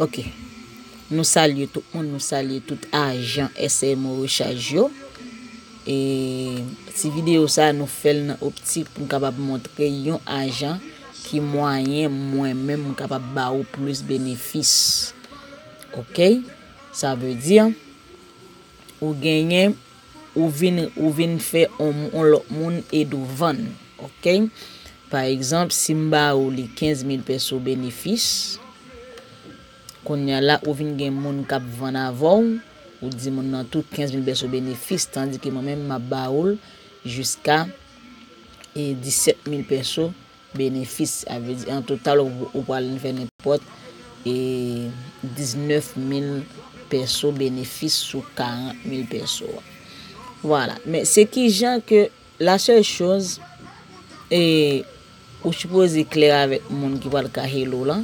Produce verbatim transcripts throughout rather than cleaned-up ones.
Ok. Nou salye tout moun, nou salye tout ajan S M O Rechaj yo. E ti videyo sa a, nou fè l nan optik pou m kapab montre yon ajan ki mwayen mwen menm m kapab ba ou plis benefis. Ok? Sa vle di, ou genyen, ou vin, ou vin fè on, on lòt moun ede w vann. Ok? Pa egzanp, si m ba ou li kenz mil pèso benefis, kounye a la, ou vin gen moun k ap vann avè w, ou di moun nan tou kenz mil pèso benefis, tandike mwen menm, m ap ba ou l jiska, e, disèt mil pèso benefis. Sa vle di, an total, ou, ou pral fè nenpòt, e, diznèf mil pèso benefis sou karant mil pèso a. Vwala. Men se kijan ke, la sèl choz, e, ou sipoze klè avèk moun ki pral ka hello lan,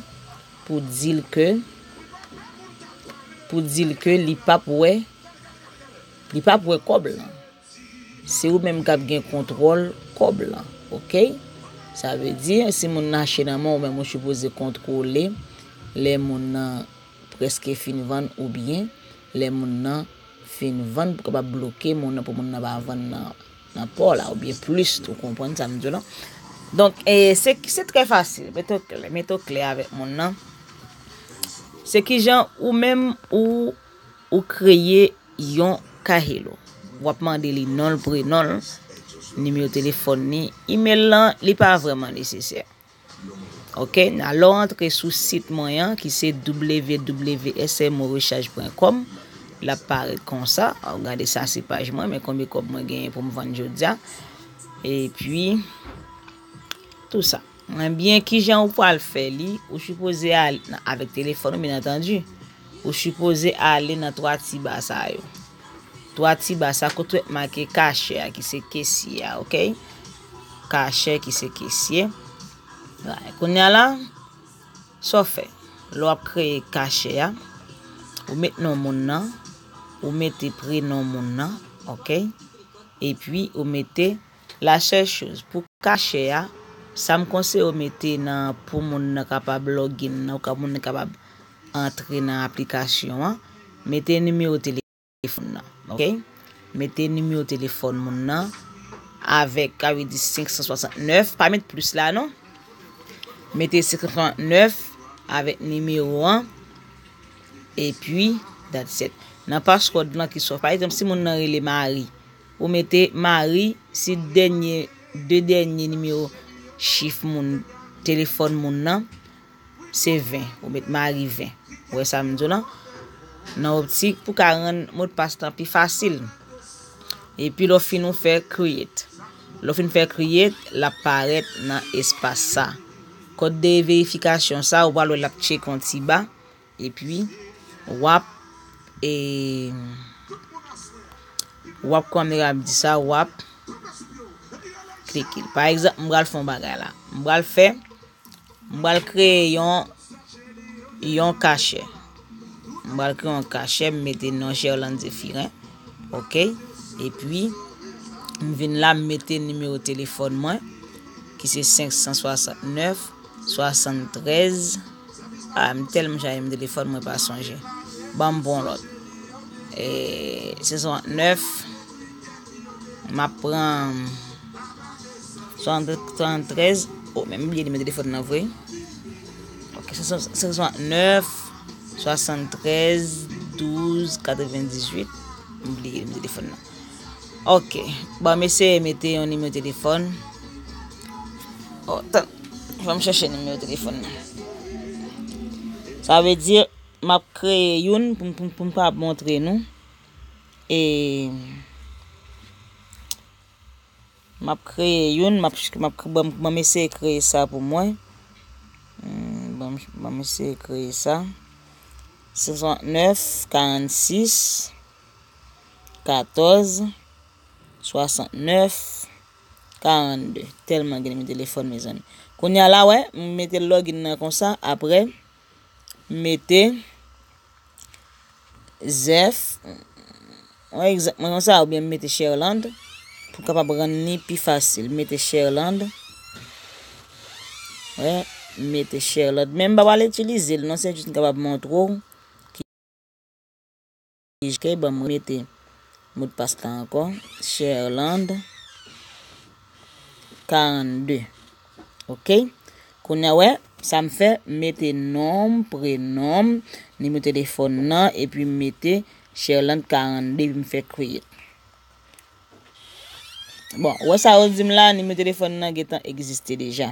pou di l ke, pou di l ke li p ap wè, li p ap wè kòb lan. Se ou menm k ap gen kontwòl kòb lan, ok? Sa vle di, si moun nan achte nan men w, ou menm ou sipoze kontwole lè moun nan prèske fin vann oubyen lè moun nan fin vann pou kapab bloke moun nan pou moun nan pa vann nan, nan pa w la oubyen plis, ou konprann sa m di w lan? Donk, e, se, se trè fasil, mete w klè, mete w klè avèk moun nan. Se kijan ou menm ou, ou kreye yon ka hello. W ap mande li non l, prenon l, nimewo telefòn li, email lan, li pa vrèman nesesè. Ok, nan lè w antre sou sit mwen an, ki se w w w s m o rechaj pwen kòm, l ap parèt konsa. Ou gade sa, se paj mwen, men konbyen kòb mwen genyen pou m vann jodi a. Epi, tou sa. Ebyen, kijan ou pral fè li? Ou sipoze al nan, avèk telefòn ou, byen antandi. Ou sipoze ale nan twa ti ba sa yo. Twa ti ba sa kote w make kachè a, ki se kesye a, ok? Kachè ki se kesye. Right. Kounye a la, sa w fè? Lè w ap kreye kachè a, ou met non moun nan, ou mete prenon moun nan, ok? Epi, ou mete la sèl choz, pou kachè a, sa m konseye w mete nan, pou moun nan kapab login nan, ou ka, moun nan kapab antre nan aplikasyon an, mete nimewo telefòn nan, ok? Mete nimewo telefòn moun nan avèk, sa vle di senk san swasantnèf, pa met plis la non. Mete senk san swasantnèf avèk nimewo an, epi, that's it. Nan password lan ki sòf, pa egzanp, si moun nan rele Mari, ou mete Mari, si dènye, de dènye nimewo chif moun, telefòn moun nan, se ven. Ou met Mari ven. Ou wè sa m di w lan? Nan optik pou ka rann modpas lan pi fasil. Epi lè w fin ou fè create. Lè w fin fè create, l ap parèt nan espas sa. Kòd de verifikasyon sa, ou pral wè l ap tcheke yon ti ba. Epi, w ap, e, w ap, kòman m ap di sa, w ap klike l. Pa egzanp, m pral fè yon bagay la. M pral fè, m pral kreye yon, yon kachè. M pral kreye yon kachè, m mete non Sherland Zephirin. Ok? Epi, m vin la, m mete nimewo telefòn mwen, ki se senk san swasantnèf, swasanntrèz. Ah, m tèlman chaje m telefòn, mwen pa sonje. Ban m pran yon lòt. E, se swasantnèf. M ap pran swasanntrèz. Oh, men m bliye nimewo telefòn nan vre. Ok, se swasantnèf, swasanntrèz, douz, katrevendizuit. M bliye nimewo telefòn nan. Ok. Bon, m eseye mete yon nimewo telefòn. Oh, tann. Fò m chèche nimewo telefòn nan. Sa vle di, m ap kreye youn pou, pou, pou m kapab montre nou. E m ap kreye youn, m ap, m ap, ban m, ban m eseye kreye sa pou mwen. Hmm, ban m, ban m eseye kreye sa. Senk san swasantnèf, karannsis, katòz, swasantnèf, karannde. Tèlman gen nimewo telefòn, mezanmi. Kounye a la, wè, m mete login nan konsa, apre, m mete Zèf, yon egzanp mwen konsa, oubyen m mete Sherland, pou kapab rann li pi fasil. M mete Sherland. Wè, mete Sherland. Men m pa pral itilize l non, se jis m kapab montre w ki, ok, ban m remete modpas la ankò. Sherland karannde. Ok. Kounye a, wè, sa m fè, m mete non m, prenon m, nimewo telefòn nan, epi m mete Sherland karannde, epi m fè create. Bon, wè sa yo di m la, nimewo telefòn nan gentan egziste deja.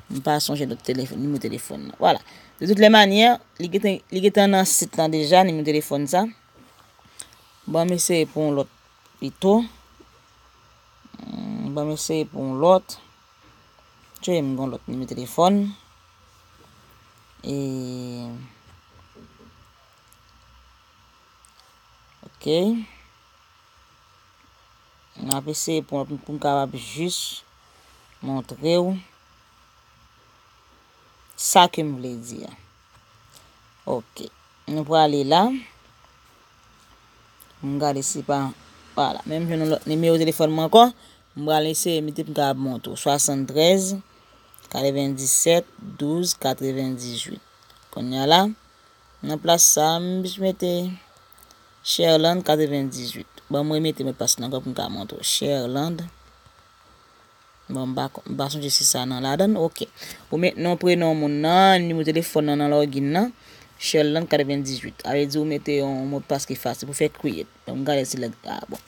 M pa sonje lòt telefòn, nimewo telefòn nan. Vwala. De tout lè manyè, li gentan, li gentan nan sit lan deja, nimewo telefòn sa. Bon, m eseye pou yon lòt pito. Hmm, bon, m eseye pou yon lòt. Tchwe, m gen yon lòt nimewo telefòn. E, ok. M ap eseye pou, pou m kapab jis montre w sa ke m vle di a. Ok. Nou prale la. M gade si pa, vwala. Men m jwenn yon lòt nimewo telefòn mwen ankò. M pral eseye mete pou m kapab montre w. Swasanntrèz, katrevendisèt, douz, katrevendizuit. Kounye a la, nan plas sa, m jis mete Sherland katrevendizuit. Bon, mwen mete modpas la ankò pou m ka montre w. Sherland. Bon, m pa, m pa sonje si sa nan ladan. Ok. Ou met non, prenon moun nan, nimewo telefòn nan nan login nan. Sherland katrevendizuit. A vle di ou mete yon modpas ki fasil pou fè create. Bon, m gade si lè, ah, bon.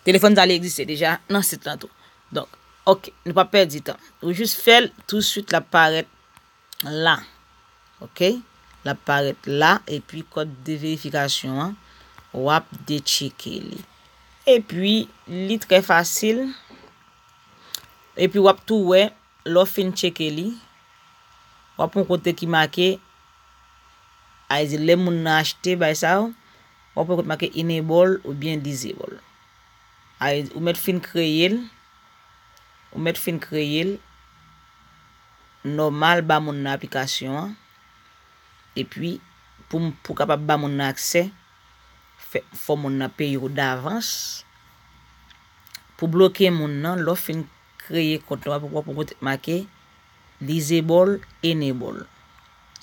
Telefòn sa li egziste deja nan sit lan tou. Donk, ok, nou pa pèdi tan. Ou jis fè l, tousuit l ap parèt la. Ok? L ap parèt la, epi kòd de verifikasyon an, w ap detcheke li. Epi, li trè fasil. Epi, w ap tou wè, lè w fin tcheke li, w ap yon kote ki make, a di lè moun nan achte bay sa yo, w ap yon kote make enable oubyen disable. A di, ou mèt fin kreye l, ou mèt fin kreye l nòmal ba moun nan aplikasyon an. Epi, pou, pou kapab ba moun nan aksè, fè, fò moun nan peye w davans. Pou bloke moun nan, lè w fin kreye kont lan, w ap, w ap wè kote make disable, enable.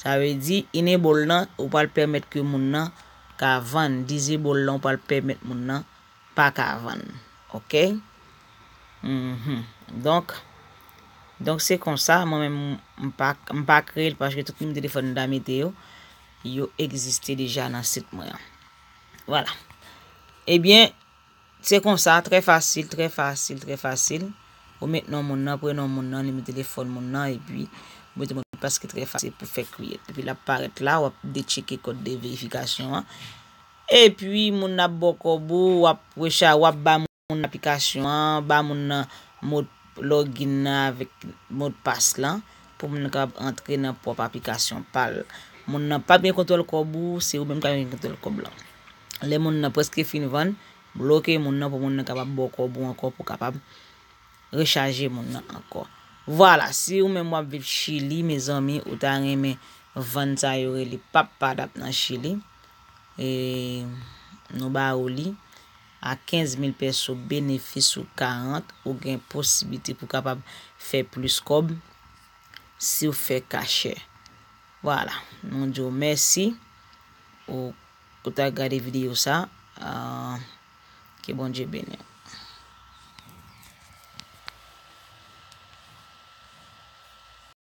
Sa vle di, enable lan, ou pral pèmèt ke moun nan ka vann. Disable lan, ou pral pèmèt moun nan pa ka vann. Ok? Mhm. Donk, donk se konsa, mwen menm, m pa, m pa kreye l paske tout nimewo telefòn m ta mete yo, yo egziste deja nan sit mwen an. Vwala. Ebyen, se konsa, trè fasil, trè fasil, trè fasil. Ou met non moun nan, prenon moun nan, nimewo telefòn moun nan, epi ou mete modpas ki trè fasil pou fè create. Epi l ap parèt la, w ap detcheke kòd de verifikasyon an. Epi moun nan ap ba w kòb ou, w ap recha-, w ap ba moun aplikasyon an, ba moun nan mo login nan avèk modpas lan, pou moun nan kapab antre nan pwòp aplikasyon pa l. Moun nan p ap gen kontwòl kòb ou, se ou menm k ap gen kontwòl kòb lan. Lè moun nan prèske fin vann, bloke moun nan pou moun nan kapab ba w kòb ou ankò pou kapab rechaje moun nan ankò. Vwala, si ou menm w ap viv Chili, mezanmi, ou ta renmen vann sa yo rele pap padap nan Chili, e nou ba ou li a kenz mil peso, benefis ou karant, ou gen posiblite pou kapab fè plis kòb si w fè kachè. Vwala, nou di w mèsi. Ou, ou ta gade videyo sa. Ah, ke Bondye beni w.